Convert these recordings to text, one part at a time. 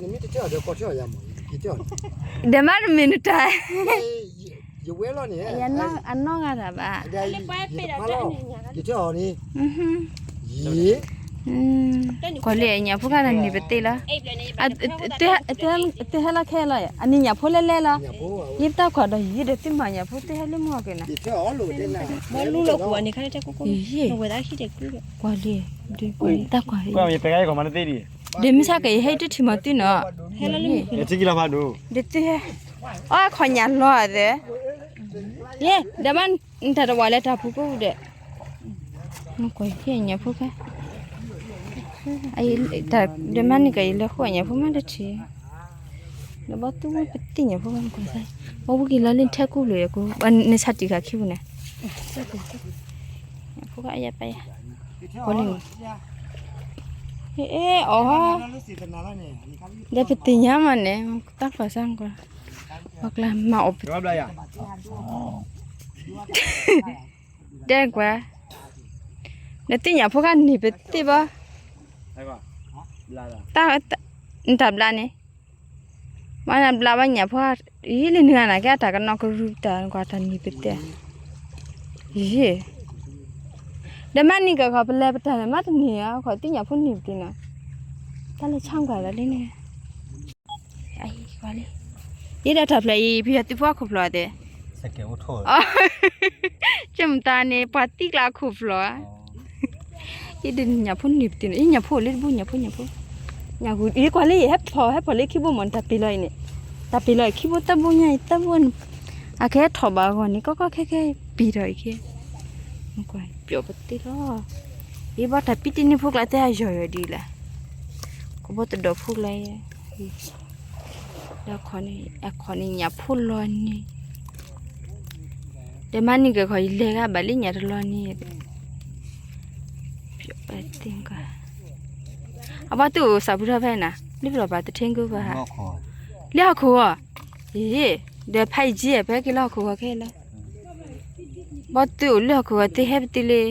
ဒီးမ့ၢ်တမ့ၢ်နတၢ် ယနီၢ်ဂၤတၢ်ဘၣ်. ကွၢ်လံ ညၣ်ဖိခါတၢ်န့ၣ်ပသ့ၣ်လီၤ. တဟဲလီၤခဲလီၤ အန့ၣ်ညၣ်ဖိလဲလဲလီၤ. ယတၢ်ကွၢ်ဒီးယံၤဒီးသုမၤညၣ်ဖိသ့ၣ်ဟဲလၢမုၢ်အီၤက့ၤနၤ. ကွၢ်လံ ကွၢ်လံ တၢ်ကွၢ် ဒ်မ့ၢ်ဆၣ်ကယဟဲတထံၣ်မၤသုနီၤ. ဒ်သုဟဲ အီၣ်ခီၣ်ညၣ်လီၤသဲ ယဲ ဒီးမ့ၢ်နတၢ်တဝၤလၢတၢ်ဖူကိၣ်ဒီး နကွၢ်ဟံၣ်ညၣ်ဖိခါ ဒီးမ့ၢ်နကယလဲၤဃိညၣ်ဖိမးတထံၣ် ဒီးဘီသူဝဲပသ့ၣ်ညၣ်ဖိမးနကွၢ်သး ဘီဝံက့ၤလီၤလံနထဲကူၣ်ဘျုးယကိး နဆါတံၢ်ဃာ်ခံပူၤန့ၣ် ညၣ်ဖိခါအယပၢ်ယၤ ကိးလံ အ့ အီၣ် ဒီးပသ့ၣ်ညါမးန့ၣ် တၢ်ဖျီၣ်စၢ်ကွၢ် ပှၤကျါမၤအီၣ်ပ တဲကွၢ် နသ့ၣ်ညၣ်ဖိခါန့ၣ်ပသ့ၣ်ဘၣ် တၢ် နတၢ်ဘျါန့ၣ် မ့ၢ်နဘျါဘၣ်ညၣ်ဖိ ယံၤလံနဂၤနာ်က့အတၢ်ကနီၤကရူၢ်တၢ်နကွၢ်တၢ်န့ၣ်ပသ့ၣ် ယံၤ ဒီးမ့ၢ်နံၤကခီပလဲၤပတၢ်န့ၣ် မ့ၢ်တန့ၢ်အီၤ ခီသ့ၣ်ညၣ်ဖိန့ၣ်ပသ့ၣ်နီၤ တၢ်လၢဆၣ်ကွၢ်လီၤလံန့ၣ် ယဲဒၣ်တၢ်ဖျၢၣ်အံၤ ပယီၤသုးဖိအခိၣ်ဖျီၣ်သ့ၣ် ကမတၤန့ၣ် ပှၤသံကျါအခိၣ်ဖျီၣ်ဧါ ယဒုးညၣ်ဖိန့ၣ်ပသ့ၣ်နီၤ ယညၣ်ဖိလၢတဘိ ညၣ်ဖိ ညၣ်ဖိ ညၣ်ဂူၤ ယကွၢ်လၢယဟဲဖျီၣ် ဟဲဖျီၣ်လၢခံဘိမ့ၢ်နတၢ်ပ့ၤလီၤအံၤန့ၣ် တၢ်ပ့ၤလီၤအံၤခံဘိသၢဘိညါအံၤသၢဘိ အကဟဲထီၣ်ဘၣ်အဂီၢ်န့ၣ် ကီကီခဲခဲပံၤထီၣ်အံၤခဲ ကွၢ်ပျီၣ်ပသ့ၣ်လီၤ ယဘၣ်တၢ်ပံတန့ၢ်ဖိကျါတဲအယီၤယီၤဒ်လဲၣ် ကဘီတဒီးဖိကျါ ဒီးခီန့ၣ် အခီန့ၣ်ညၣ်ဖိလီၤန့ၣ် ဒီးမ့ၢ်နံၤကခီ ယလဲၤဂၤဘၣ်လၢညၣ်တလီၤန့ၣ် ပသ့ၣ်က အဘၣ်သူၣ်အိၣ်စးပူၤထီၣ်ဖဲနၤ လၢပလီၢ်ပာ်တထ့ကဘၣ် လၢဟီၣ်ခိၣ်ဂီၤ အံၤ ဒီးဖဲယံၤဖဲက့ၤလၢဟီၣ်ခိၣ်ဂီၤခဲလၢာ် ဘၣ်သူၣ်အိၣ်လၢဟီၣ်ခိၣ်ဂီၤသ့ဟဲပသ့လံ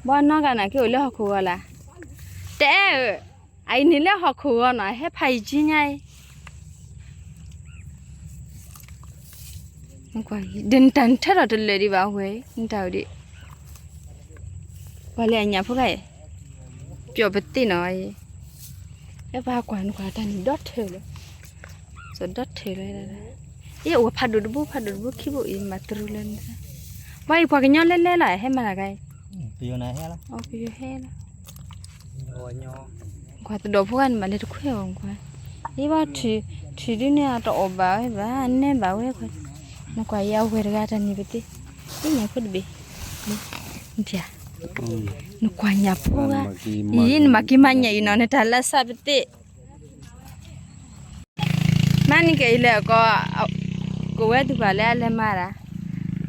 ဘၣ်နီၢ်ဂၤနာ်က့အိၣ်လၢဟီၣ်ခိၣ်ဂီၤလၢ တအဲၣ်ဧၢ, အအံၤန့ၣ်လၢဟီၣ်ခိၣ်ဂီၤနီၤ ဟဲဖးယံၤကံညါအံၤ, ဒီးနတၢ်နထၢထီၣ်တလၢာ်ဒံးဘၣ်ဝဲ, နတၢ်အိၣ်ဒံး, ပှၤလၢအညၣ်ဖိခါအံၤ, ပျီၣ်ပသ့ၣ်နီၤအံၤ, အဲၣ်ပှၤကွၢ်နကွၢ်တၢ်န့ၣ်ဒီထၢၣ်လၢ, စီၤဒီထၢၣ်လၢ, အ့ၣ် အိၣ်ဖးဒိၣ်တဘိ ဖးဒိၣ်တဘိခံဘိအံၤ မၤတရူးလၢနသး, ဘၣ်အံၤပှၤကညီလဲၤလဲၤလီၤ ဟဲမၤလၢကါအံၤ, ပယိၤဟဲလီၤ, ကွၢ်သဒီးဖိဂၤန့ၣ် မၤလဲၤတခွဲးအီၤကွၢ်, အ့ၣ်ဘၣ် ထံၣ်ဒ်န့ၣ်အတအီၣ်ဘၣ်ဝဲဘၣ် နဲဘၣ်ဝဲခွဲး, နကွၢ်ယအဝဲတဂၤတၢ်န့ၣ်ပသ့ၣ်, အ့ၣ်ညၣ်ဖိတဘ့ၣ်, နကွၢ်ညၣ်ဖိဂၤ, အံၤနမၤက့ၤမၤညၣ်အံၤနီၤ နတၢ်လၢစၢ်ပသ့ၣ် မ့ၢ်နက့ၤလဲၤအကီး, ကဝဲသူၣ်ပာ်လၢအလဲၤမၤဒၣ်,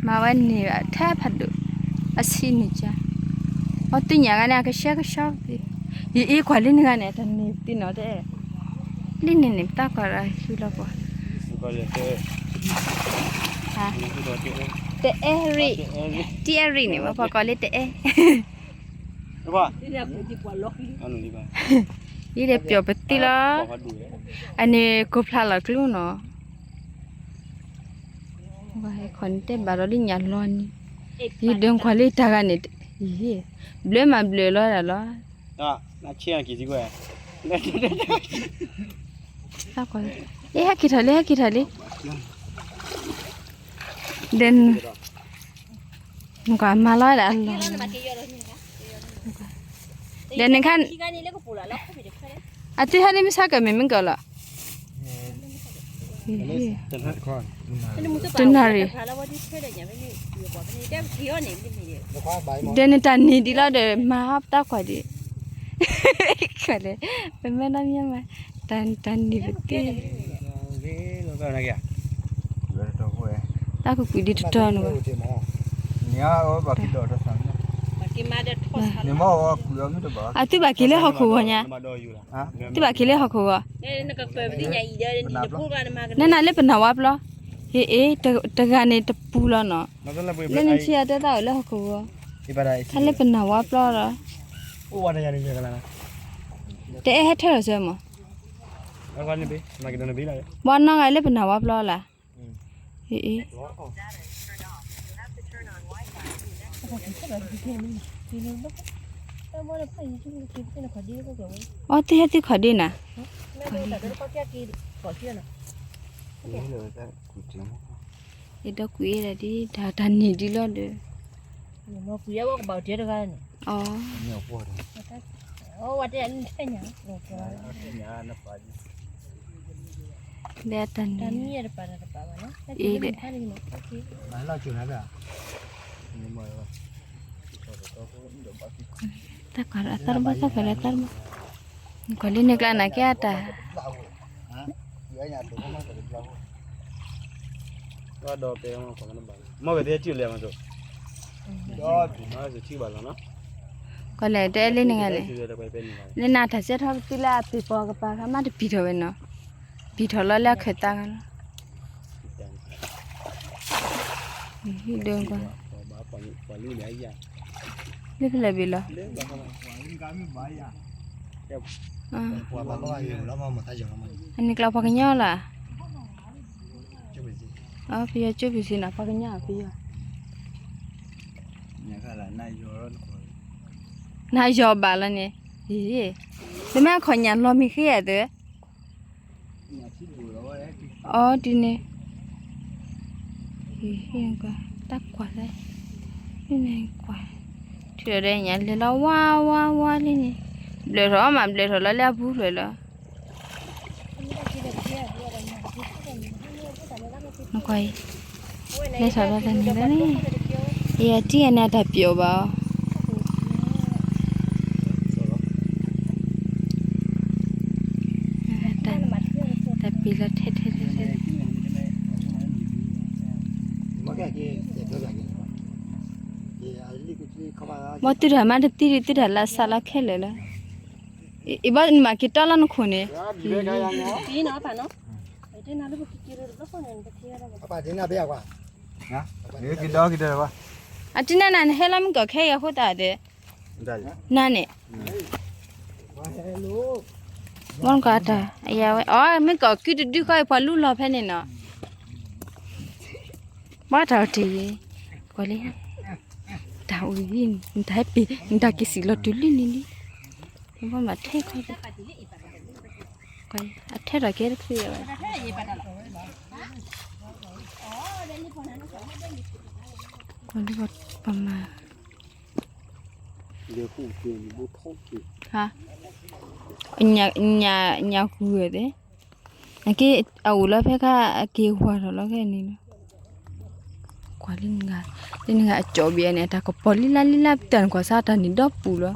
မၤဝဲန့ၣ်ထဲဖးဒိၣ်, အဆံးန့ၣ်က, အီသ့ၣ်ညါဂၤန့ၣ် အကဆှဲကဆှီ, ယအ့ၣ်ကွၢ်လံနဂၤန့ၣ် တၢ်န့ၣ်သ့ၣ်နီၤတအဲၣ်, လံန့ၣ်န့ၣ် ပတၢ်ကွၢ်ဒီးဟံးလီၤပှၤ, တအဲၣ်ရံၣ်, တအဲၣ်ရံၣ်န့ၣ် ပှၤကိးလၢတအဲၣ် ယဒီးပျီၣ်ပသ့ၣ်လီၤ, အန့ၣ်ကိးဖျါလီၤကျိနီၤ, ခီန့ၣ်တဲဘၣ်ဒီးလၢညၣ်လီၤန့ၣ်, ယဒုးကွၢ်လၢတၢ်ဂၤန့ၣ်, ဘျၢမၤဘျၢလီၤဒၣ်လီၤ, လၢဟဲက့ၤထီၣ်လၢ ဟဲက့ၤထီၣ်လၢ, ဒီး နကွၢ်မၤလီၤဒၣ်လီၤ, ဒီးနခါ, အသုဟဲလၢမုၢ်ဆါကမ့ၢ်မ့ၢ်ကလီၤ, တနၣ်ရံၣ်, ဒီးနတၢ်န့ၢ်ဒံးလီၤဒီး မၤဟးပတၢ်ကွၢ်ဒံး, ပမဲနီၢ်မ့ၢ်မး, တၢ်န့ၢ်ပသ့ၣ် တၢ်ကကွံာ်ဒံးတတီၤန့ၣ်, အသုဘၣ်က့ၤလၢဟီၣ်ခိၣ်ဂီၤညါ, သုဘၣ်က့ၤလၢဟီၣ်ခိၣ်ဂီၤ, နနၤလၢပနၢ်ဝါပျီ, ဟ့ၣ်အ့ၣ်, တဂၤန့ၣ်တပူၤလီၤနီၤ, လၢနထံၣ်အတဲသးအိၣ်လၢဟီၣ်ခိၣ်ဂီၤ, တၢ်လၢပနၢ်ဝါပျီလီၤ, တအဲၣ်ဟဲထၢၣ်လီၤစၢၤမး, ဘၣ်နီၢ်ဂၤလၢပနၢ်ဝါပျီလၢ်, အ့ၣ်, အီၣ်သ့ၣ်ဟဲသ့ၣ်ခီၣ်ဒ့နၤ, ယဒီးကွံာ်အဒၣ်ဒ်တၢ်တၢ်န့ၣ်ဒ်လီၤဒီး, အီ, လၢတၢ်န့ၣ်, အ့ၣ်ဒီး, တၢ်ကီၢ်ဒီးအသၣ်တဘၣ် တၢ်ကီၢ်ဒီးအသၣ်တဘၣ်, ကွၢ်လံန့ၣ်ကျါနၤကဲအတၢ်, ကွၢ်လဲၣ်တအဲၣ်လံန့ၣ်ဂၤလဲၣ်, လၢနၤတၢ်စဲထီၣ်ပတုၤလၢအပံၤပီၤကပၤခါမးတပံၤထီၣ်ဝဲနီၤ, ပံၤထီၣ်လီၤလၢအခၢၣ်သးဂၤလီၤ, ဒိကွၢ်, လၢဖဲလဲၣ်ဘ့ၣ်လီၤ, အန့ၣ်ကျါပှၤကညီလီၤ, ပယီၤကၠိပူၤစ့ၢ်နီၤ ပှၤကညီပယီၤ, နၤယီၤဘၣ်လီၤန့ၣ်, တမ့ၢ်အခီၣ်ညၣ်လီၤမ့ၢ်ဃ့ဧါသၢ, အီဒ်န့ၣ်, တၢ်ကွၢ်သၢ, ကွၢ်, ထံၣ်ဒီးညၣ်လဲၤလီၤဝါဝါဝါလံန့ၣ်, ဘျၢၣ်ထီၣ်အီၣ်မးဘျၢၣ်ထီၣ်လီၤလၢအပူၤဖျၢၣ်လီၤ နကွၢ်အံၤ, လဲၤထီၣ်လီၤတၢ်န့ၣ်လီၤန့ၣ်, ယတံၢ်အန့ၣ်အတၢ်ပျီဘၣ်အီၤ, တၢ်ပျီလီၤထဲထဲထဲထဲ, ဘီသုတၢ်မးတသံဒံးသုတၢ်လၢစးလီၤခဲလၢာ်လီၤ, အံၤဘီနမၤက့ၤတီလီၤနခိၣ်န့ၣ်, အတံၢ်နၤနဟဲလီၤမုၢ်ကီၢ်ခဲအံၤအဃိသတးဒီး, နၤန့ၣ်, ဘီနကီၢ်တၢ်, အဝဲ, အီ မ့ၢ်ကီၢ်ကုတဒုဃီအံၤပှၤလူလီၤဖဲန့ၣ်နီၤ, ဘီတၢ်အီၤတ့ၢ်, ကွၢ်လံ, တၢ်အိၣ်ယံၤ, နတၢ်ဟဲပ့ၤ, နတၢ်က့ၤစံၣ်လီၤတုၤလံန့ၣ်လံ, ဘီမၤထဲခီ, အထဲထီၣ်ကဲတချုးဝဲ, ပမၤ ညၣ်ဃုာ်ဝဲသ့ၣ်, အက့ၢ်အအိၣ်လီၤဖဲခါအက့ၢ်ဝါထီၣ်လီၤခဲန့ၣ်လီၤ, ကွၢ်လံနဂၤ, လံနဂၤအကၠီဘ့ၣ်န့ၣ် အတၢ်ကပီၤလံလၢလံလၢပတၢ်နကွၢ်စါတၢ်န့ၣ်ဒီပူၤလီၤ,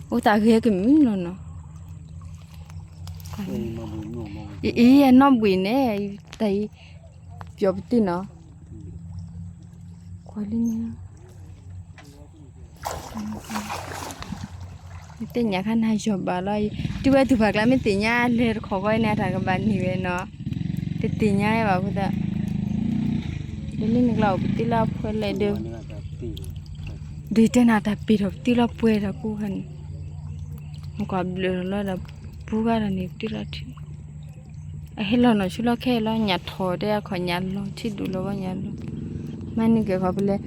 အိၣ်သးဂ့ၤကမုၢ်နီၤနီၤ, အံၤအနီၣ်ဘှံးန့ၣ်, တၢ်အံၤ, ပျီပသ့ၣ်နီၤ, ကွၢ်လံန့ၣ် တသ့ၣ်ညါခါနၤယီၤဘၣ်လီၤ, တုၤဝဲတုၤဖးကျါမ့ၢ်သ့ၣ်ညါလဲၤတခီဃီန့ၣ် အတၢ်ကဘၣ်န့ၢ်ဝဲနီၤ, တသ့ၣ်ညါဘၣ်အဃိသတး, လၢန့ၣ်နကျါအိၣ်ပသ့ၣ်လၢအဖှဲလဲၣ်ဒီး, ဒ်တဲနၤတၢ်ပ့ၤထီၣ်ပသ့ၣ်လီၤပှဲၤဒီးကူခါန့ၣ်, နကွၢ်ဘျၢၣ်ထီၣ်လီၤဒီး, ပူၤဂၤဒီးန့ၣ်ပသ့ၣ်လီၤထံ အဟ့ၣ်လီၤနီၢ်ဆူလီၢ်ခဲလီၤ ညၣ်ထီၣ်တဲအခီၣ်ညၣ်လီၤထံဒူၣ်လီၤဘီညၣ်လီၤ, မၤန့ၢ်က့ၤခီဖဲလဲၣ်,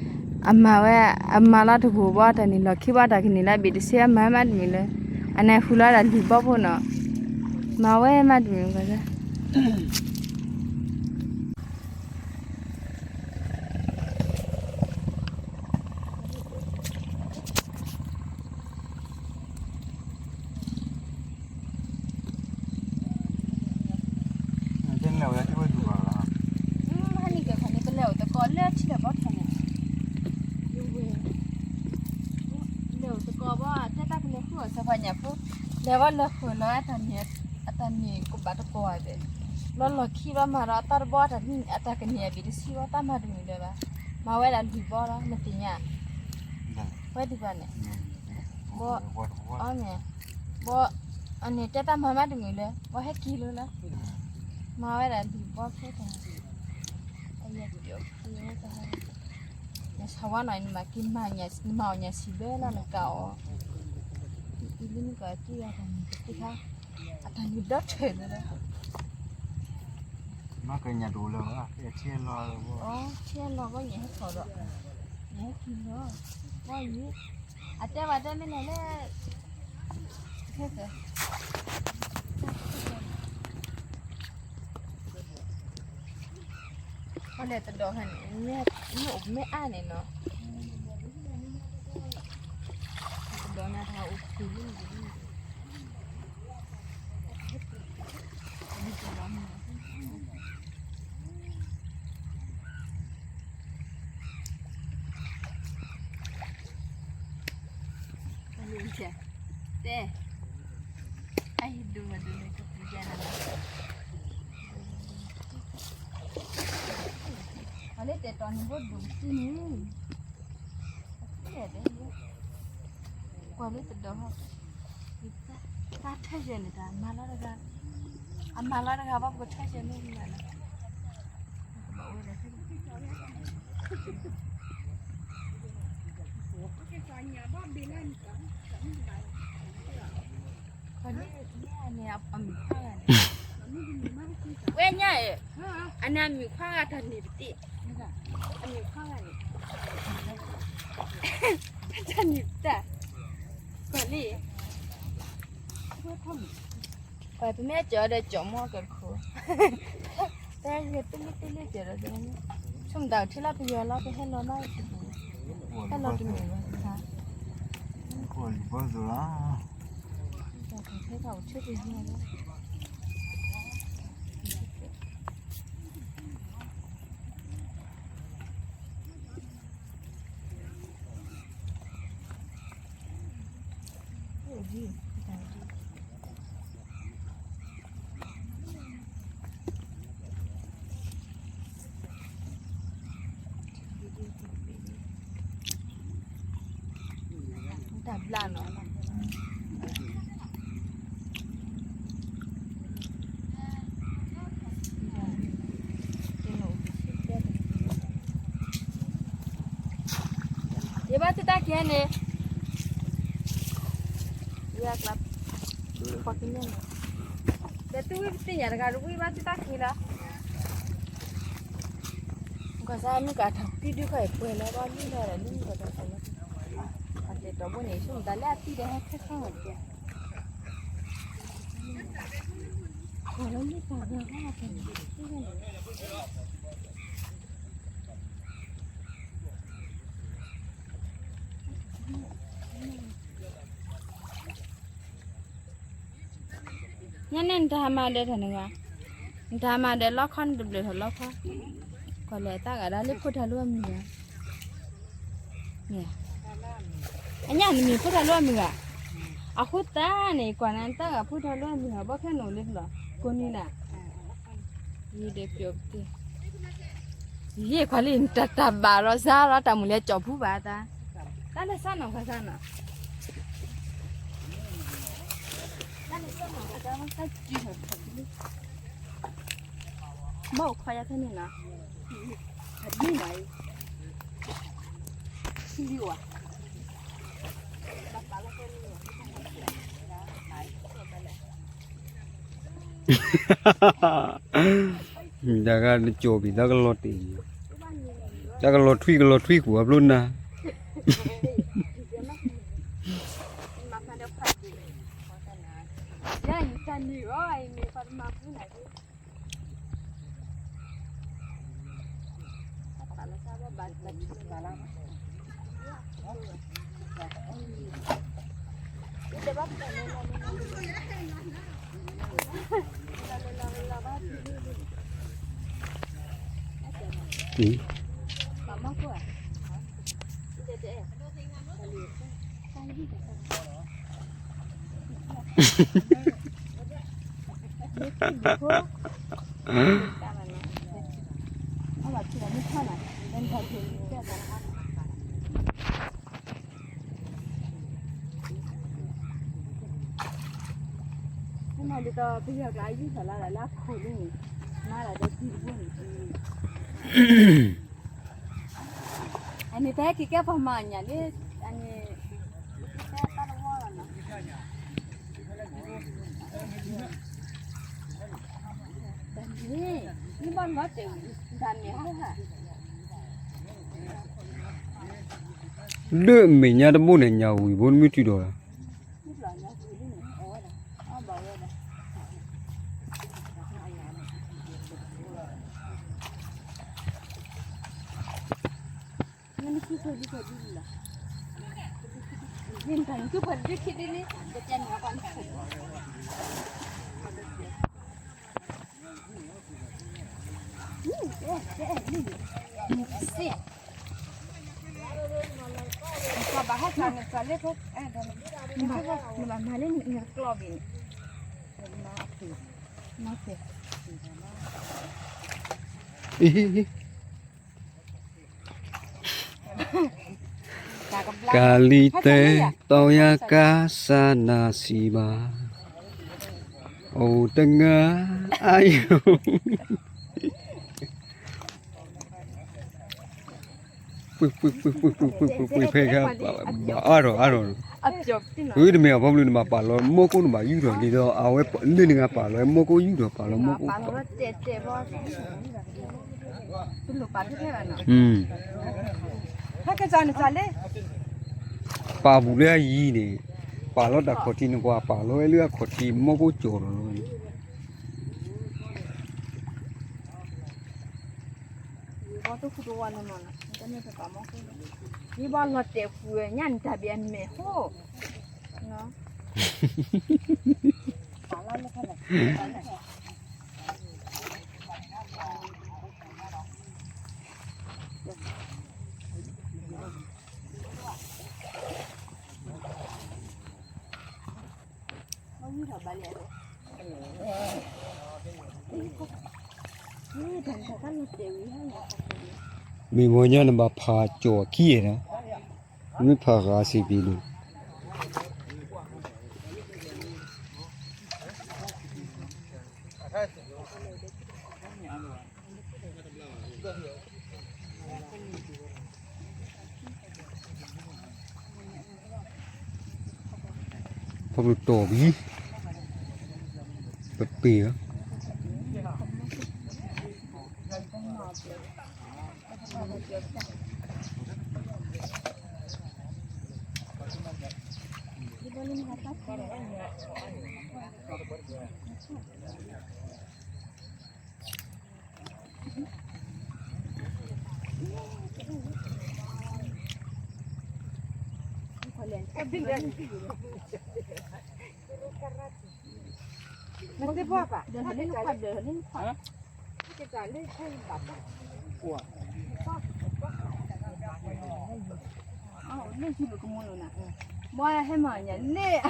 အမၤဝဲ, အမၤလီၤတဘိဘီတၢ်န့ၣ်လီၢ်ခံဘီတၢ်ကန့ၢ်လၢအဘ့ၣ်တဆှဲ အမၤမးတမံၤလၢ, အနၢ်ဟူလီၤဒၣ်လံာ်ဘီဖိနီၤ, မၤဝဲမးတမံၤဘၣ် ဟဲန့ၣ်ကဲခီန့ၣ် ပလဲၤအိၣ်သကိးလၢထံလၢဘီထီၣ်န့ၣ်, လဲၤအိၣ်သကိးဘီ တဲတၢ်ကလဲၤဃုာ်အီၤ စီၤပၤညၣ်ဖိ, လဲၤဘီလဲၤဃုာ်လီၤ အတၢ်န့ၣ်ကဘၣ်တကိးဘၣ်, လီၤလီၢ်ခံဘီမၤဒီးအတၢ်တဘီတၢ်န့ၣ် အတၢ်ကန့ၢ်အဘ့ၣ်တဆှဲဘီ တၢ်မၤတမုာ်လၢၤဘၣ်, မၤဝဲဒၣ်လံာ်ဘီလီၤ နသ့ၣ်ညါ, ဝဲဒ်ဘၣ်န့ၣ်, ဘီ, အန့ၣ်, ဘီ, အန့ၣ်တဲတၢ်မၤမးတမုာ်လၢၤ ဘီဟဲက့ၤလၢလီၤ, မၤဝဲဒၣ်လံာ်ဘီဖဲတၢ်, အယဲၢ်ပျီဖဲတၢ်, နဆၢဝါနီၤ နမၤက့ၤမၤ, နမၤအီၣ်ညၣ်စံးဘဲလီၤနကအီၣ်, လၢနကက့ၤယၤတၢ်နံၤတက့ၢ်ခါ, အတၢ်နံၤဒီးထဲးလၢလၢ, မ့ၢ်ကညးတအိၣ်လၢၤဘၣ်, ထံလီၤလၢၤဘၣ်, ထံလီၤဘၣ်ညါဟဲထီၣ်ဒီး, ညါဟဲထီၣ်ဒီး, ဘၣ်ယံၤ, အတဲဘၣ်တဲမ့ၢ်လဲၣ်လဲၣ်, ခဲကဲ ခီလဲၣ်တဒီးခါန့ၣ်, မ့ၢ်အိၣ်မ့ၢ်အါန့ၣ်နီၤ, တဒီးနၤတၢ်အိၣ်ဖှိၣ်လံ, တဲ, အဟံၣ်ဒိၣ်မးဒိၣ်န့ၣ် ကပူၤယါနၤ, အလၢတဲတီၤန့ၣ်ဘိဒိၣ်ကတံၢ်န့ၣ်, ကွၢ်လၢတဒီး, တၢ်ထဲယဲၢ်န့ၣ် တၢ်မၤလီၤတဂၤ, အမၤလီၤတဂၤဘၣ် ပကထဲယဲၢ်န့ၣ်လီၤ. ဝဲညါဧၢ, အန့ၣ်အမံၤခွါဂၤတၢ်န့ၣ်ပတ့ၢ်, အမံၤခွါဂၤန့ၣ်, တၢ်န့ၣ်ပတ့ၢ်, ကွၢ်လံ, ပမ့ၢ်ကၠီၤဒီးကၠီၤမီၢ်ကတခိၣ်, တၢ်ဂ့ၢ်တလံတလံကၠီၤဒီး, ဆိကမိၣ်တၢ်ထံလီၤပယီၤလီၤ ပဟဲလီၤမး, ဟဲလီၤတမုာ်ဘၣ်, ဟဲလီၤ, တၢ်ဘျါနီၤ ယဘၣ်သုတၢ်ကဲန့ၣ်, ယကျါ, ဒီးသုဝံၣ်ပသ့ၣ်ညါတဂၤ တဝံၣ်ဘၣ်သုတၢ်ကဲလီၤ, ကစၢ်မုၣ်ကထီၣ်ပံဒုးခီအံၤပှဲၤလီၤဘၣ်လံလီၤဒီး လံလီၤဒီး အတဲတီဘိန့ၣ် ဆိကမိၣ်တၢ်လၢအသံဒီးဟဲခဲခဲန့ၣ်, ညါန့ၣ် နတဟါမၤဒီးထီၣ်နဂၤ, နတဟါမၤဒီးလီခီ နတဘျုးထီၣ်လီခီ, ကွၢ်လဲၤတၢ်ဂၤဒၣ်လၢဖိထၢလိအမုၢ်ဂၤ, အညါနမံၤဖိထၢလိအမုၢ်ဂၤ, အဃိသတးန့ၣ် ကွၢ်နၤတၢ်ဂၤဖိထၢလိအမုၢ်ဂၤ ဘၣ်ခဲနအိၣ်လၢပလီၢ်, ကိးနံၤနၤ ယံၤဒီးပျီက့ၤ, ယံၤခွါလံ နတၢ်တၢ်ဘၣ်လီၤစါလီၤ တၢ်မုၢ်လဲၤကၠီၤဖူဘၣ်သး, တၢ်လဲၤစါနီၤခွါစါနီၤ, တၢ်လဲၤစါနီၤခွါစါ တၢ်ကံၤနီၤ, ဘၣ်အိၣ်ခွါယါခဲန့ၣ်နီၤ, အဒ်နီၤ, စံးဝဲ တၢ်ဂၤနကၠီၤဘံၣ် တၢ်ကလီၤတ့ၢ်, တၢ်ကလီၤထွံကလီၤထွံကွံာ်အဖျိနၤ, အန့ၣ် ပဟဲက့ၤကဲပှၤမၤညၣ်လၢ အန့ၣ် တၢ်တဝီလီၤနီၤ, ဒၢၣ်မဲာ်ညါတဘိန့ၣ် ညၣ်ဝံၤဘိနမ့ၢ်တုၤဒီး ကၤလံၤတဲ တီယၤကါစၢ်နၤစံးဘၣ် အိၣ်တငါ အယိာ် ပှ့ၤပှ့ၤပှ့ၤပှ့ၤပှ့ၤပှ့ၤပှ့ၤဖဲခါ ဘၣ်အါထီၣ်အါထီၣ် ဝံၤတမ့ၢ်အဖီပလူၤနဘၣ်ပာ်လီၤမီၢ်ကိၣ်နဘၣ်ယူၢ်ထီၣ်လံဒီး အဝဲလၢနဂၤပာ်လီၤမီၢ်ကိၣ်ယူၢ်ထီၣ်ပာ်လီၤမီၢ်ကိၣ် ပာ်ပူၤလၢအယံၤန့ၣ် ပာ်လီၤတၢ်ခီၣ်ထံးန့ၣ် ပှၤပာ်လီၤဝဲလၢအခီၣ်ထံးမီၢ်ကိၣ်ကၠီၤလီၤလီၤ ယဘီလီၤတဲာ်ပူၤညါန့ၣ်တၢ်ဘၣ်အမဲာ်ဟိ မ့ၢ်မီၢ်ညါနဘၣ်ဖးကၠီၤခံဧါ, မ့ၢ်ဖးဂၤစံးပံၤဒိၣ် ဖီပလူၤတီၢ်ပံၤ ပပ့ၢ်ဧၢ မ့ၢ်ဟဲမၤညါလ့ၣ်,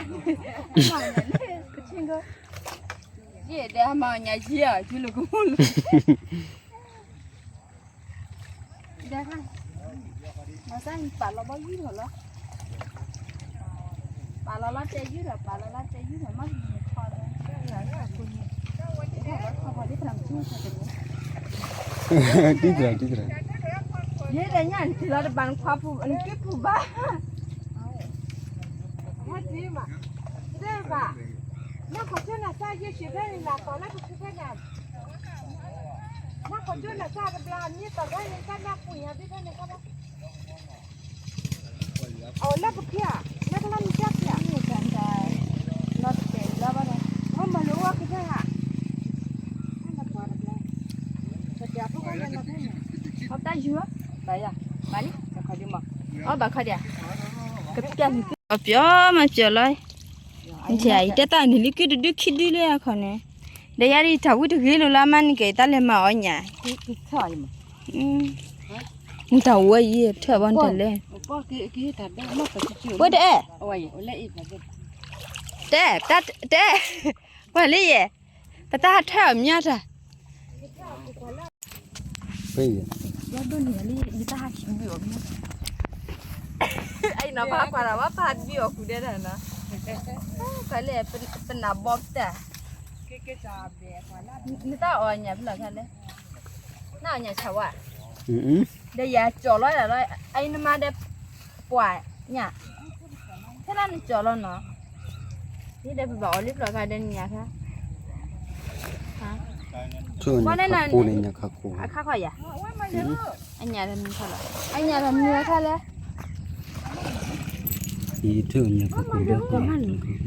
မၤညါလ့ၣ် ကဆ့ကီ, ယဲၢ်ဒဲးမၤညါယဲၢ် ယူၤလၢကမူၣ်လၢ ဒဲးခါ, မၤစၢ်ပာ်လီၤဘီယူၢ်ထီၣ်လီၤ, ပာ်လီၤလီၤတဲာ်ယူၢ်ထီၣ် ပာ်လီၤလီၤတဲာ်ယူၢ်ထီၣ် မ့ၢ်မ့ၢ်ထီၣ်လီၤ, ဒ်တရၢ်ဒ်တရၢ်, ယဲၢ်ဒဲးညါနထံၣ်လီၤတဘၣ်နခွါပူၤ နက့ပူၤဘၣ် နၢ်ခီကၠိနၤစၢ်ယ့ၢ်ဆံဖဲန့ၣ် နၤကီးလၢပခုဖဲန့ၣ်, နၢ်ခီကၠိနၤစၢ်တဘျီ မ့ၢ်ပှၤဖဲန့ၣ် တၢ်နၢ်ပူၤညါဘၣ်ဖဲန့ၣ် အအိၣ်လၢပခံဧါ, လၢကလီၢ်မံၤကၢ်ခံဧါ, လီၤတတဲာ်လီၤဘၣ်ဒီး မ့ၢ်မၤလိဝဲကဖဲဧါ, ပတဲအဖိခွါလၢလီၤဖဲန့ၣ်, အတၢ်ယူၤဧၢ, ဘၣ်ယၤ, ဘၣ်လံ, ဘၣ်ခီဒံးမး, အဘၣ်ခီဒံးဧါ, ကပျၢ်န့ၣ် အပျီမၤပျီလီၤ, နထံၣ်အံၤ တဲတၢ်န့ၣ်လံ ကုတဒုခံဒုလၢအခီန့ၣ်, ဒီးယၤဒ်တၢ်ဝံတဂ့ၤလိာ်လၢအမါန့ၣ်က့ၤ တၢ်လဲၤမၤအီၣ်ညၣ်, နတၢ်ဝဲယံၤထၢၣ်ဘၣ်နတၢ်လဲၣ်, ပှၤတအဲၣ်, တဲ, တဲ, ပှၤလၢယဲၢ်, ပတၢ်ဟးထၢၣ်အီၤမးတၢ် ဖဲအံၤ, အံၤနီၤ ပဟးကွၢ်ဒီး ပဟးတဘံၣ်အီၤဃုာ်ဒဲဒၣ်နီၤ, ကွၢ်လၢ ပနၢ်ဘီပတၢ်, နတၢ်အီၣ်ညၣ်ဖဲလဲၣ်ခါလဲၣ်, နအီၣ်ညၣ်ဆၣ်ဝါ, ဒီးယၤကၠီၣ်လီၤဒၣ်လီၤ အအံၤနမါဒီး ပှၤညၣ်, ဖဲလၢနကၠီၣ်လီၤနီၤ, ဒ်ဒီးပဘၣ်အီၣ်လံဖျိခါဒီးနညၣ်ခါ, ထၢၣ်ညၣ်ခါခိၣ်န့ၣ် ညၣ်ခါခိၣ် အခါခီယၤ, အညၣ်တမံၤခါလီၤ, အညၣ်တမံၤအခါလဲၣ်, အံၤထၢၣ်ညၣ်ခါခိၣ်ဒၢခိၣ်,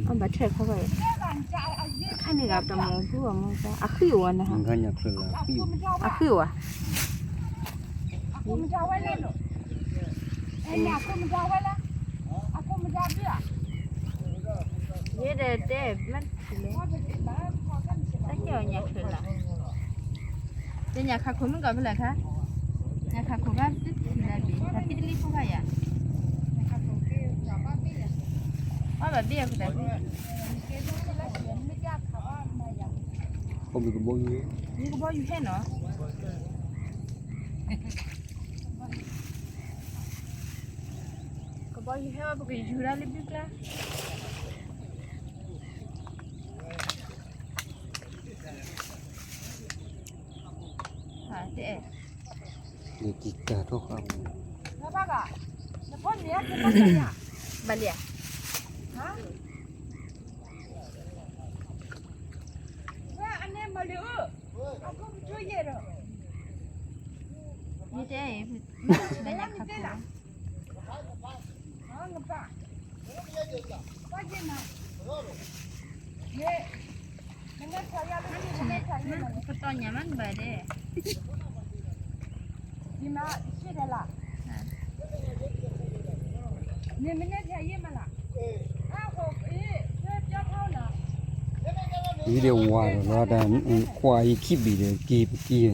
အဘၣ်ထွဲခါခီယၤ, အခါန့ၣ်ဂၤပတမူၤဖုၣ်အမူၤ, အဃံအိၣ်ဝဲန့ၣ်, အဃံအိၣ်ဝဲ ယဲဒၣ်တဲ မ့ၢ်တလဲၣ်, တၢ်ကဲအီၤညၣ်ခၢၣ်လီၤ, တညၣ်ခါခိၣ်မ့ၢ်ကီၢ်ဖဲလဲၣ်ခါ, ညၣ်ခါခိၣ်ခါတထံၣ်လၢဘ့ၣ် တၢ်ဖံတလံဖိခါယၤ, အဘၣ်ဘ့ၣ်အခိၣ်တၢ်ဖံ, ကဘီယူၤ, ကဘီယူၤဟဲနီၤ ကဘီယူၤဟဲဝဲ ပကယူၤဒၣ်လၢဘုကျါ, ဘၣ်လံဧါ, မ့ၢ်တဲအံၤ, ကတီၢ်ညါမးနဘၣ်ဒဲး, ယဒဲးဝါထီၣ်လီၤတၢ်, ခွါအံၤခံဘ့ၣ်ဒီးက့ၤပက့ၤ,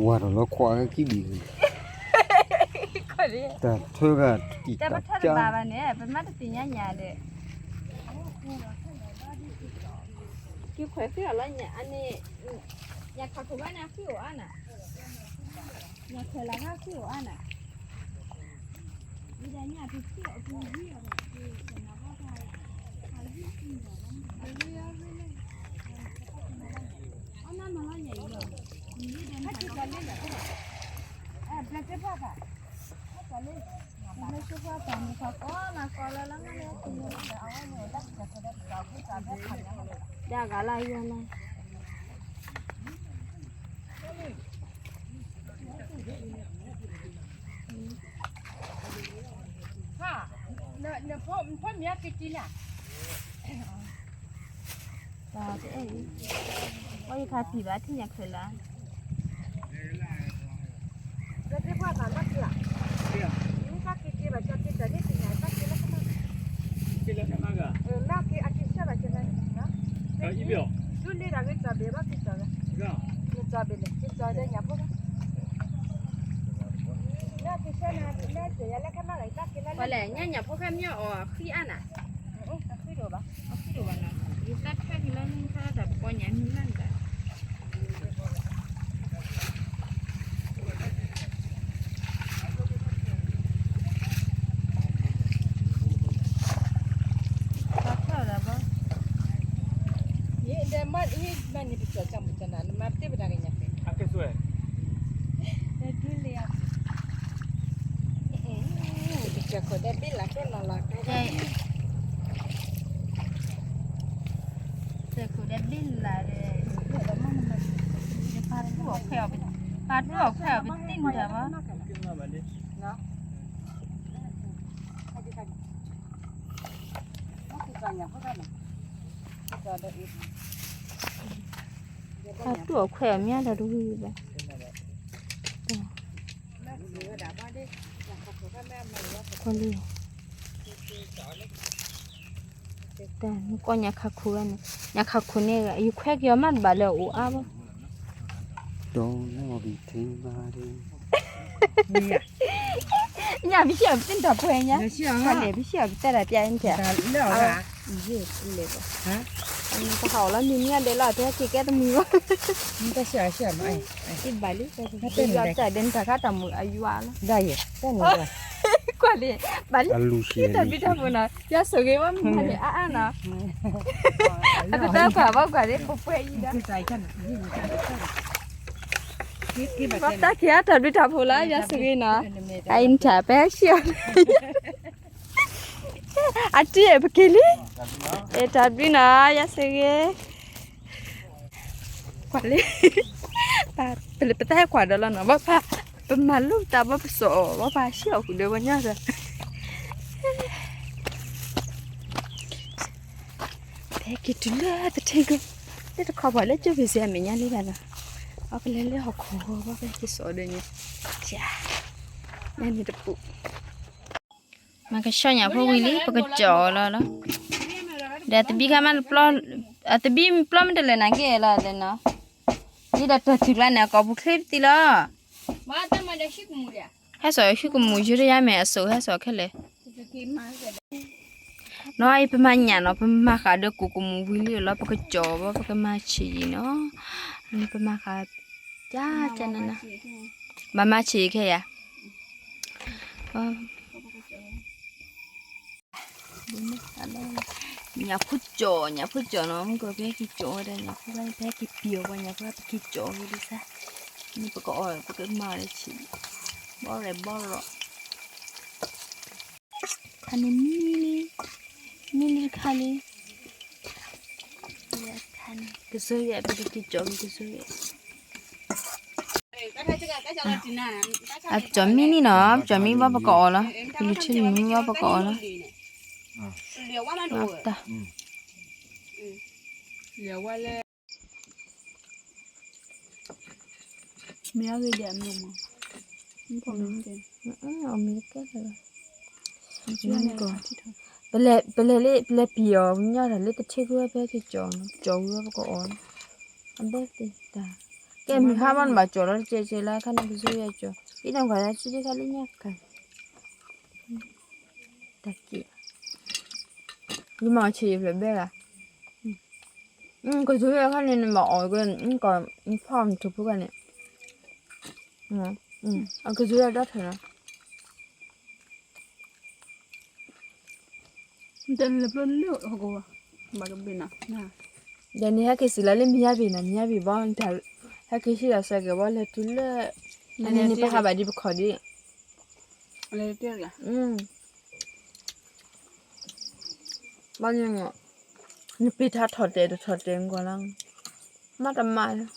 ဝါထီၣ်လီၤခွါအံၤခံဘ့ၣ်ဒီး, တၢ်ထၢဂၤတံၢ်တၢ်ကၢ်, ပမ့ၢ်တသ့ၣ်ညါညါဒီး, က့ၤခွဲးဃုအီၤလီၤ, အန့ၣ်, ညၣ်ခါခိၣ်ဘၣ်န့ၣ်အဃံအိၣ်အါနၤ, ညၣ်ခၢၣ်လၢအဃံအိၣ်အါနၤ ဒ်ဂၤလၢယဲလီၤ, နဖိမ့ၢ်က့ၤက့ၤနၤ, ပှၤယခါပံၤဘၣ်ထံၣ်ညါခဲလၢာ် ပှၤလဲၣ် ညၣ်ညၣ်ဖိခါမ့ၢ်အီၣ် အဃံအါနၤ, အဃံဒိၣ်ဘၣ်, အဃံဒိၣ်ဘၣ်နီၤ, ယသးထၢၣ်က့ၤလၢနခါတၢ်ပကီညၣ်မံၤလၢနတၢ် ပှၤထီၣ်ဒီးဘီ, ယဒဲးမ့ၢ်အံၤမ့ၢ်န့ၣ် ပကၠီၣ်ကၢ်မုၢ်ကၠီၣ်နၤ နမၤပတ့ၢ်ပတၢ်ကညးဖဲ, ဒ်လဲၣ်, ပကၠီၣ်ခိၣ်ဒီးဘ့ၣ်လၢ်ကဲနီၤလီၤ, ကၠီၣ်ခိၣ်ဒီးဘ့ၣ်လၢ်ဒီး, ပာ်တူၢ်အီၣ်ခွဲးအီၤ, ပာ်တူၢ်အီၣ်ခွဲးအီၤ ပတ့ၢ်နတၢ်ဘၣ်, ပာ်တူၢ်အီၣ်ခွဲးအီၤမ့ၢ်ဒီးတဝံၤဘၣ်, ကွၢ်လံ, တၢ်နကွၢ်ညၣ်ခါခိၣ်ဝဲန့ၣ်, ညၣ်ခါခိၣ်န့ၣ် ယခွဲးက့ၤအီၤမးတဘၣ်လၢအအိၣ်အါဘၣ်, ဒီးလီၤဘံထံဘၣ်ဒီး, ညၣ်ပဟံၣ်အီၤပတ့ၢ်နတၢ်ပှဲၤညါ, ပလဲၤပဟံၣ်အီၤပတဲတၢ်ပျဲန့ၣ်, ပဟးအီၣ်လီၤမံၤမံၤအဒဲးလီၤ ပဟဲက့ၤကဲတမုာ်ဘၣ်, ဘၣ်လံ, ယွၤပတၢ်ဒဲးနတၢ်ခါတၢ်မုာ်အယွၤလီၤ, ကွၢ်လံ, ဘၣ်လံ, တၢ်ဘျုးတၢ်ဖှိၣ်နီၤ ယွၤဆိၣ်ဂ့ၤဝဲမုၢ်မၤန့ၣ်အါအါနီၤ, အကတၢၢ်ကွၢ်ဘၣ်ကွၢ်လံ ပပှဲၤအံၤဒီး, ပတၢ်ခံးအါတၢ်ဘျုးတၢ်ဖှိၣ်လီၤ ယွၤဆိၣ်ဂ့ၤနီၤ, အအံၤနထၢၣ်ပဲဆံၣ်အီၤ, အတံၤအဲၣ်ပက့ၤလံ, အဲၣ်တၢ်ဘျုးနီၤ ယွၤဆိၣ်ဂ့ၤ, ပလဲၤဟဲကွၢ်လံ, ပလဲၤပတၢ်ဟဲကွၢ်ဒီးလီၤနီၤ, ဘၣ်ပ, ပမၤလိတၢ်ဘၣ်ပစီၣ်အီၤ ဘၣ်ပဟးဆံၣ်အီၤဃုာ်ဒီးပှၤညီဒီး ပဟဲက့ၤတုၤလၢတထံကီၢ်, လၢတခီပှၤလၢကၠိဖံးစ့အမဲာ်ညါလံဘၣ်နီၤ, အကလဲၤလၢဟီၣ်ခိၣ်ဂီၤဘၣ် ပဟဲက့ၤစိာ်ဒီးန့ၣ်, ညါန့ၣ်တပူၤ မၤကဆှီညၣ်ဖိဝံၤလံ ပကကၠီၣ်အီၤလီၤလီၤ, ဒီးအသဘံၣ်ခါမး, အသဘံၣ်ပျီမ့ၢ်တလၢာ်နာ်က့လီၤနီၤ, ဒ်ဒီးတၢ်ထုးကျါန့ၣ် အကိာ်ပူၤချ့ပသံလီၤ, ဟဲစိာ်ဟံၣ်ကမူၣ်ယိတယါမဲာ်အစိာ်ဟဲစိာ်ခဲလၢာ် နီၤအံၤ ပမၤညၣ်နီၤ, ပမၤဃာ်ဒီးကိာ်ကမူၣ်ဝံၤလံလီၤ, ပကကၠီၣ်ဘၣ် ပကမၤဆံးယံၤနီၤ, ပမၤဃာ်, ကၠါကၠါနၤနၤ, ဘၣ်မၤဆံးယံၤခဲယၤ, ညၣ်ဖိကၠီၣ်, ညၣ်ဖိကၠီၣ်နီၤ, မုၢ်ကီၢ် ပဟဲက့ၤကၠီၣ်ဝဲဒၣ် ညၣ်ဖိဘၣ် ပဟဲက့ၤပံာ်အီၤပှၤညၣ်ဖိ ပက့ၤကၠီၣ်ဝဲဒၣ်စ့ၢ်, န့ၣ်ပကအီၣ် ပကမၤဒီးဆံး, ဘီရဲၣ်ဘီရဲၣ် ခါန့ၣ်မံလံ, မံလံခါလံ, ကစၢ်ယွၤ ပကက့ၤကၠီၣ်က့ၤကစၢ်ယွၤ, အကၠီၣ်မံန့ၣ်နီၤ, ကၠီၣ်မံဘၣ်ပကအီၣ်လီၤ, ကလူၤထံလူၤမံဘၣ်ပကအီၣ်လီၤ, တၢ် မ့ၢ်အဂ့ၢ်ဒ်အမ့ၢ်မး, မ့ၢ်ကဲ, ပလဲၤပံာ်အီၤ ပညီတၢ်လၢတထံၣ်ကဝဲ ပဟဲက့ၤကၠီၣ်နီၤ, ကၠီၣ်ဝံၤဝဲပကအီၣ်နီၤ, အဘဲသ့ၣ်တၢ်, ကဲမုၢ်ဟါမးနဘၣ်ကၠီၣ်လီၤတကဲးကဲးလၢခါန့ၣ် ကစၢ်ယွၤကၠီၣ်, အံၤနကွၢ်လၢဆံးဒ်ခါလၢညါကၢ် တၢ်က့ၣ်, ယမၤအီၣ်ဆံးယဖျၢၣ်ဘဲဂၤ, ကစၢ်ယွၤခါန့ၣ် နဘၣ်အီၣ်က့ၤ နကီၢ်နဖီၣ်နထိၣ်ဖိဂၤန့ၣ်, အကစၢ်ယွၤဒီထၢၣ်နီၤ, တလဲၤဖျိလၢဟီၣ်ကဝီၤ, ဘၣ်ကဘ့ၣ်နီၤ, ဒီးန့ၣ်ဟဲက့ၤစံးလီၤလၢမံယါဘ့ၣ်နီၤ, မံယါဘ့ၣ်ဘီ, ဟဲက့ၤဟံးဒီးစဲးကဲးဘီ လဲၤတုၤလၢ, အန့ၣ်န့ၣ် ပဟးဘၣ်ဒံးပခီၣ်ဒံး, ဘီန့ၣ်, နပ့ၤထါထီၣ်တဲာ်တထီၣ်တဲာ်နကွၢ်လီၤ, မ့တမၤ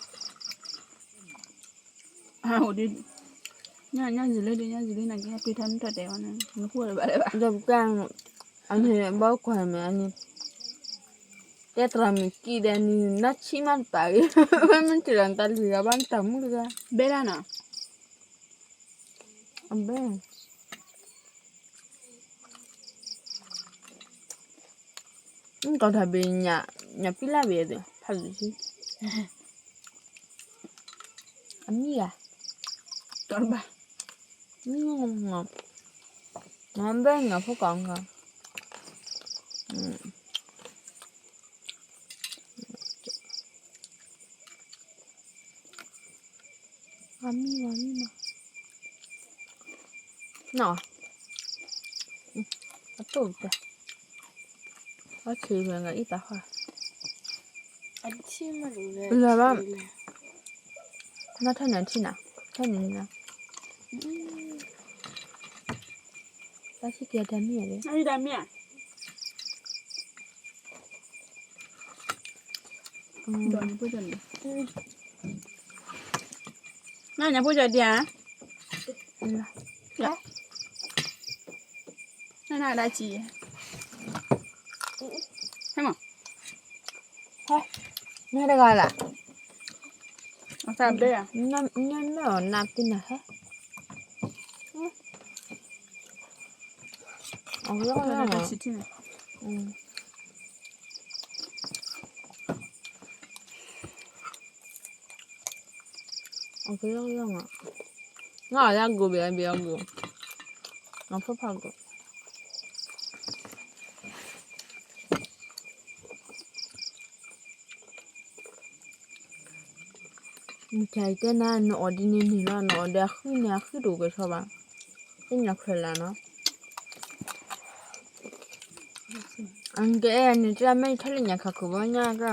ညါယံၤလၢဒ်ညါယံၤလၢနကပ့ၤထါမ့ၢ်ထီၣ်တဲာ်ဝဲန့ၣ် နဃိလၢၤဘၣ်လၢၤဘၣ်, ဒီးပက, အန့ၣ်ဘီကွၢ်မ့ၢ်အန့ၣ်, တဲတြီမ့ၢ်ကံၣ်ဒီးန့ၣ် နါဆံးမးတပာ်ဂ့ၤ, မ့ၢ်တၢ်တၢ်လုၢ်ဂၤဘၣ်နတၢ်မူတဂၤ, ဘဲဒၣ်နီၤ, အဘဲ ကီၢ်တၢ်ဘ့ၣ်ညၣ်, ညၣ်ပံလါဘ့ၣ်အသ့ၣ် ဖးဒိၣ်ဆံ, အမံၤဂၤ, တဘၣ်, မံၤ, မ့ၢ်ဘဲညၣ်ဖိကီၢ်, မံၤမံၤမံၤ, နီၤ, အတိၢ်တၢ်, အဆံးဝဲငါအံၤတၢ်ဟါ, လၢၤဘၣ်, နထၢၣ်န့ၣ်ထံၣ်နၤ, ထၢၣ်န့ၣ်နၤ, တၢ်ဆံးက့ၤတၢ်မံၤ, နညၣ်ဖိကၠီဒံးဧါ, နနဒၣ်ကံ, ဟဲမး, ဟဲ, နတဂၤလၢ်, နမ့ၢ်အီၤနၤပ့ၤနၤဟဲ, အကလီကလီ, အကလီကလီ, ငါအီၤလၢအဂိၤဘၣ်ဘၣ်အဂိၤ, အဖိဖးဂိၤ မ့ၢ်တဲနၤ နအီၣ်ဒ်န့ၣ်န့ၣ်လီၤ, နအီၣ်ဒီးအဃုန့ၣ် အဃုတအိၣ်ကဲထီၣ်ဘၣ်, တညၣ်ခွဲးလၢ်နီၤ, အကအဲၣ်န့ၣ် တမ့ၢ်ထီၣ်လၢညၣ်ခးခိၣ်ဘီညါက,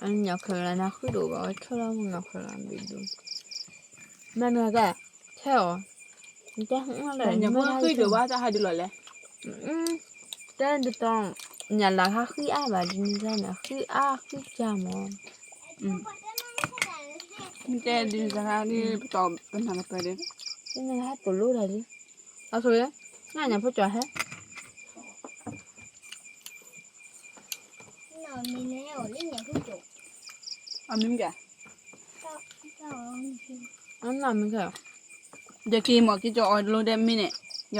အညၣ်ခွဲးလၢ်န့ၣ် အဃုတအိၣ်ဘၣ်, ဝဲထီၣ်လၢညၣ်ခွဲးလၢ်ဘ့ၣ်ဒိၣ်, မ့ၢ်နဂၤ ထဲအီၤ, တဲညၣ်ဖိဃုတအိၣ်ဘၣ် တၢ်ဟးဒ်လီၤလဲၣ်, တဲဒ်သိး ညၣ်လၢ်ဟးဃုအါဘၣ်ဒ်န့ၣ်န့ၣ် ဃုအါဃုကၢ်မး, အ တဲဒ်န့ၣ်စခါဒ်ပတီၢ်ပနၢ်ပၢၢ်ဒီး, နဟဲသိၣ်လိတၢ်လံ, အဆိ, နညၣ်ဖိကၠီၤဟဲ, အမံၤကဲ, အမံၤကဲ, ယက့ၤမီၢ်က့ၤကၠီၤအီၤလိၤဒဲးမံၤန့ၣ်, ယ,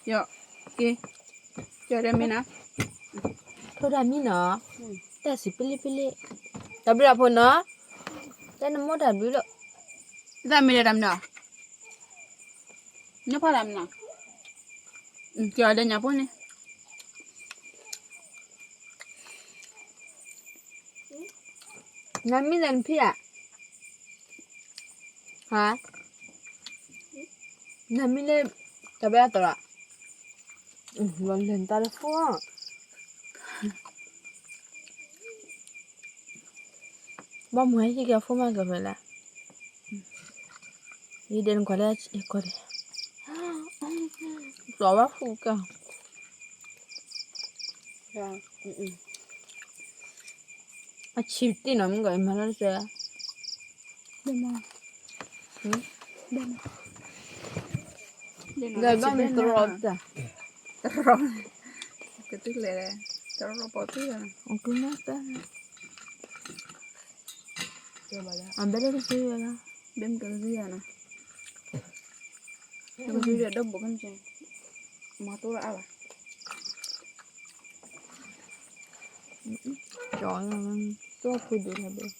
ယက့ၤ, ကၠီၤဒဲးမံၤနၤ, ထိၣ်တၢ်မံၤနီၤ, တၢ်စံးပလံပလံ, တၢ်ဘျုးအဖိနီၤ, တဲနမိၢ်တၢ်ဘျုးလီၤ, တၢ်မံၤဒီးတၢ်မံၤနီၤ, နဖးတၢ်မံၤနီၤ, ကၠီၤဒဲးညၣ်ဖိန့ၣ် နမံလၢနဖံဧါ, ဟါ, နမံလၢ, တၢ်ဘဲအတရၣ်, လီၤလဲၤနတၢ်လၢဖိ, ဘၣ်မုၢ်ဟဲဟံးက့ၤအဖိမးကဖဲလဲၣ်, ယဒဲးနကွၢ်လၢ, ကွၢ်လၢ, ပျီဘၣ်ဖူကၢ အဆံးတ့ၢ်နီၤ မုၢ်ကီး ယမၤလီၤတစဲး, ဒီးဘၣ်မ့ၢ်တရီတၢ်, တရီ, ကတုၤလဲၣ်, တရီပီၤတုၤလဲၣ်, အဘဲလၢကတုၤလဲၣ်, ဘဲမ့ၢ်ကတုၤလဲၣ်နီၤ, ကတုၤဒီးဒိၣ်ဘိၣ်ကမ့ၢ်, မၤတိၢ်လၢအါဘၣ် ကၠီၤ, ကၠီၤဖိဒိၣ်ထီၣ်ဘၣ်,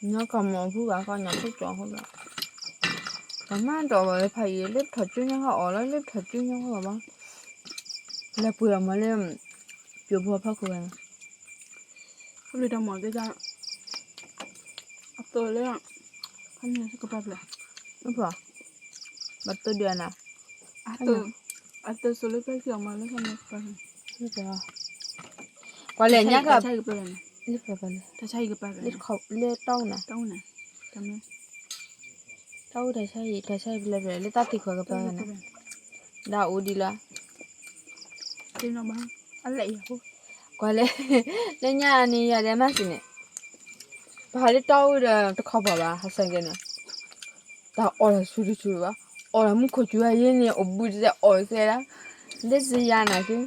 ညါကမီၤဖုဂၤဃီညါဖိကၠီၤဖိဘၣ်, တၢ်မၤတီၢ်ဘၣ်လၢဖးယံာ် လၢပထီၣ်ကၠိညါဃီအီၣ်လီၤ လၢပထီၣ်ကၠိညါဃီဘၣ်, လဲၤပှ့ၤအီၤမၤလၢ, ပျိၤဖိဖီခိၣ်ဂၤန့ၣ် ခီဖျိတၢ်မၤက့ၤတၢ်, အသိးလၢ, ခီန့ၣ်ကပာ်ဖျါ, ဘၣ်သိးဒုးနၤ, အသိးဆိလၢပျဲၢ်ကံအီၤမၤလၢခီန့ၣ်ကပာ်ဖျါ, ကွၢ်လဲၣ်ညါက, လၢတီၢ်နၤ, တီၢ်အူတၢ်ဆါဟံၣ် တၢ်ဆါဟံၣ်ဖဲလဲၣ်ဖဲလဲၣ် လၢတၢ်သံခွဲးကပၤန့ၣ်, ဒၣ်အူဒံးလီၤ, ကွၢ်လဲၣ်, လၢညါအန့ၣ်ယၤဒဲးမးစံးန့ၣ်, ပဟးလၢတီၢ်အူဒီးတခီပၤဘၣ် ဟးစဲကဲန့ၣ်, တၢ်အီၣ်တၢ်ဆူၣ်တဆူၣ်ဘၣ်, အီၣ်တၢ်မူခိၣ်စူၤဝဲယဲန့ၣ် အိၣ်ဘှံးတစဲးအီၣ်တစဲးဒၣ်, လၢစံယၤနာ်က့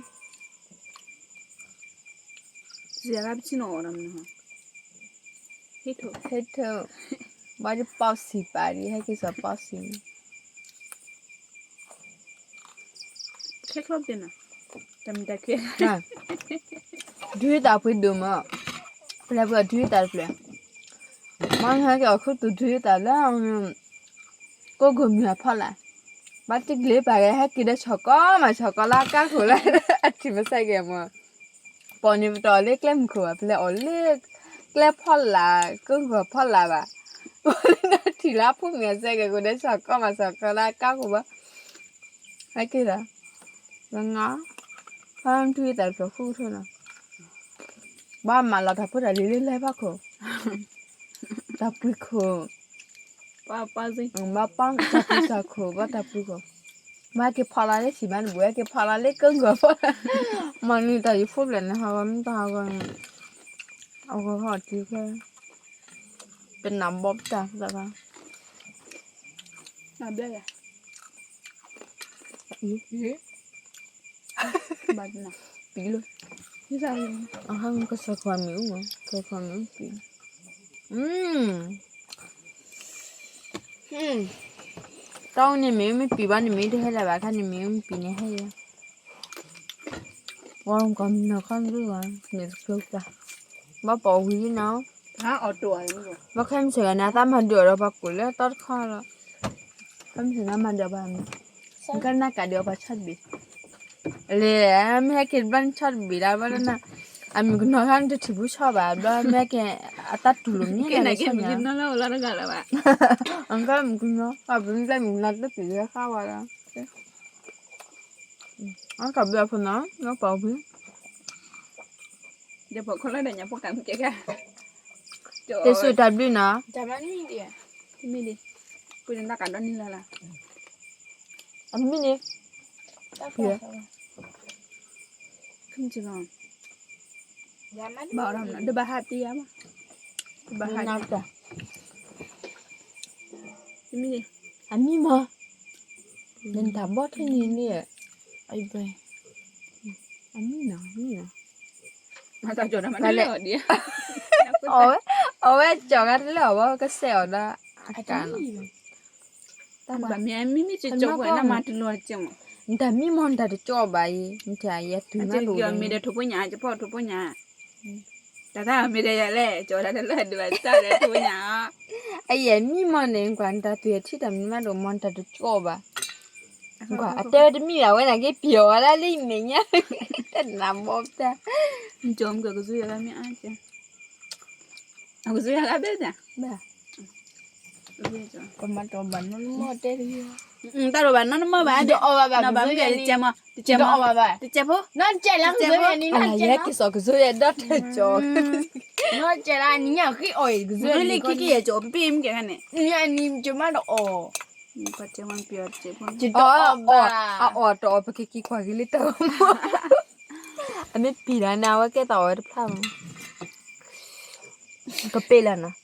စံယၤလၢပထံၣ်နီၣ်အီၣ်တၢ်မနုၤ, ဟ့ၣ်ထိၣ်, ဘၣ်ဒီးပီၣ်စံးပာ်ဒံး ဟဲက့ၤစီၤပီၣ်စံးန့ၣ်, ခဲချီပ့ၤနီၤ, တၢ်မံၤတၢ်ခဲ, ဒုးတၢ်ဖှ့ဒိၣ်မး, ပလဲၤပှ့ၤဒုးတၢ်တဖျၢၣ်, မ့ၢ်ဟဲက့ၤအီၣ်ခူသူၣ်ဒုးတၢ်လၢ ကိးဂီၤမုၢ်အဖီလာ်, ဘၣ်တကျ့ၤပာ်က့ၤ ဟဲက့ၤဒီးဆီၣ်ကီမးဆီၣ်ကီလၢအကါခိၣ်လၢ အထံၣ်မစဲကဲမး, ပီၣ်န့ၣ်ပတီၢ်လၢကျဲမုၢ်ခိၣ်ဘၣ် ပလဲၤအီၣ်လၢ ကျဲဖီလာ် ကိးဂီၤဖီလာ်ဘၣ်, ပီၣ်လၢနထံၣ်လၢအဖိမုၣ်အစဲကဲ ကဒီးဆီၣ်ကီမးဆီၣ်ကီလၢအကါခိၣ်ဘၣ်, ဟဲက့ၤဒီး လၢငါ, ဖါထူတၢ်တဖျၢၣ်ဃုကထိနီၤ, ဘၣ်မၤလီၤတၢ်ဖိတၢ်လံၤလၢလဲၤဖးခိၣ်, တၢ်ပှံၤခိၣ်, ဘၣ်ပၢ်တၢ်ပှံၤတၢ်ခိၣ် ဘၣ်တၢ်ပှံၤခိၣ်, မ့ၢ်ဟဲက့ၤဖီလာ်လၢထံၣ်မးနဘၣ်ဟဲက့ၤဖီလာ်လၢကိးဂီၤဖီ, မၤနုၤတၢ်ယဖိဖျၢၣ်န့ၣ် ဟးဂီၤမ့ၢ်တၢ်ဟးဂီၤန့ၣ်, အဂီၤဟီၣ်တုၤခဲ, ပနၢ်ဘီပတၢ်သးဘၣ်, ဘၣ်, ပံၤလၢ, ကစၢ်ခီမ့ၣ်အူမး ကစၢ်ခီမ့ၣ်အူပံၤ, တီၢ်အူန့ၣ်မ့ၢ်မ့ၢ်ပံၤဘၣ်န့ၣ်မ့ၢ်တဟဲလၢၤဘၣ် ခါန့ၣ်မ့ၢ်မ့ၢ်ပံၤန့ၣ်ဟဲလၢၤ, ဝဲကီၢ်မုၢ်နီၤခီနဒုးဂီၤ မ့ၢ်တကျိၤပတၢ်, ဘၣ်ပီၣ်ဝံၤနီၤ, ဘၣ်ခဲမုၢ်ဆ့ၣ်ဂၤန့ၣ် အသးမၤဒုးအီၤဒီးပှၤကိၣ်လၢတီတခီလီၤ, ခဲမုၢ်ဆ့ၣ်ဂၤမၤဒုးအီၤပှၤမ့ၢ်, ကနၣ်ကးဒုးအီၤပှၤဆီတဘ့ၣ် လဲၣ်, မ့ၢ်ဟဲက့ၤတဘျီန့ၣ်ဆီတဘ့ၣ်ဒၣ်ဘၣ်လၢနၤ, အမုၢ်ကနီၤခါနတထံၣ်ဘူးဆီဘၣ် ဘျီမ့ၢ်ဟဲက့ၤ အတၢ်တူၢ်လိာ်မ့ၢ်နၤလၢဆီညါ, အကမုၢ်ကနီၤ အဘျီမ့ၢ်လၢတပံၤလၢဃါဝဲဒီး, အကဘျီဖိနီၤ လၢပှၤဝံၤ တၢ်စူၢ်တၢ်ဘျုးနီၤ, အမံၤန့ၣ်, ခမုၢ် ဘၣ်အီၤဒီး တဘၣ်ဟးတ့ၢ်ယၤမး, တဘၣ်ဟးတ့ၢ်, တမံၤ, အမံမီၢ်, နတၢ်ဘီထံန့ၣ်န့ၣ်, အမံနီၤ, အမံနီၤ, အဝဲ, အဝဲကၠီၤဂၤတလၢအီၤဘၣ် ကစဲးအီၤဒီး, အကါနီၤ, တၢ်မံမီၢ်, နတၢ်မံမီၢ် နတၢ်တကၠီဘၣ်အံၤ, နတၢ်ယဲတုၤမးလိၤ, မ့ၢ်ဒီးထိၣ်ဖိညၣ် ကဖီထိၣ်ဖိညၣ်, တၢ်တၢ်မ့ၢ်ဒီးယၤလဲၣ် ကၠီၤတၢ်တလၢဒုးဘၣ်တၢ်ဒီးထိၣ်ဖိညၣ်, အယဲၢ်မံမီၢ်န့ၣ် ကွၢ်နတၢ်သူၣ်ထံၣ်တၢ်မံမီၢ်ဒိၣ်မီၢ် နတၢ်တကၠီဘၣ်, ကွၢ် အတဲဝဲတမံဘၣ် ဝဲန့ၣ်က့ၤပျီၤဝဲဒၣ်လၢမဲာ်ညါ, တနၢ်ဘီပတၢ်, ကၠီၤမုၢ်ကကစူယၤဂၤမ့ၢ်အါ, အကစူယၤဂၤဘၣ်တၢ်, ပမၤတဘၣ်နီတမီၢ်တဲတဂ့ၤ, တၢ်တဘၣ်နီတမီၢ်ဘၣ်, တအီၣ်ဘၣ်ဘၣ် တကဲမီၢ်, တကဲဖိ, တကဲဖိ, နကဲလၢကစူယၤဒီးတကၠီၤ, နကဲလၢအနံၤညါဃ့အီၣ်အံၤ ကစူယၤလံ ခံက့ယဲၢ်ကၠီၤပ့ၢ်မ့ၢ်ကဲခါန့ၣ်, နံၤညါအနံၤကၠီၤမးတအီၣ်, တအီၣ်ဘၣ်, အအီၣ်တအီၣ် ပကက့ၤကွၢ်က့ၤလၢတၢ်ဂီၤမူ, အမ့ၢ်ပံၤလီၤန့ၣ် အဝဲကဲသးအီၣ်ဝဲတဖျါမး, ကပ့ၢ်လီၤနီၤ,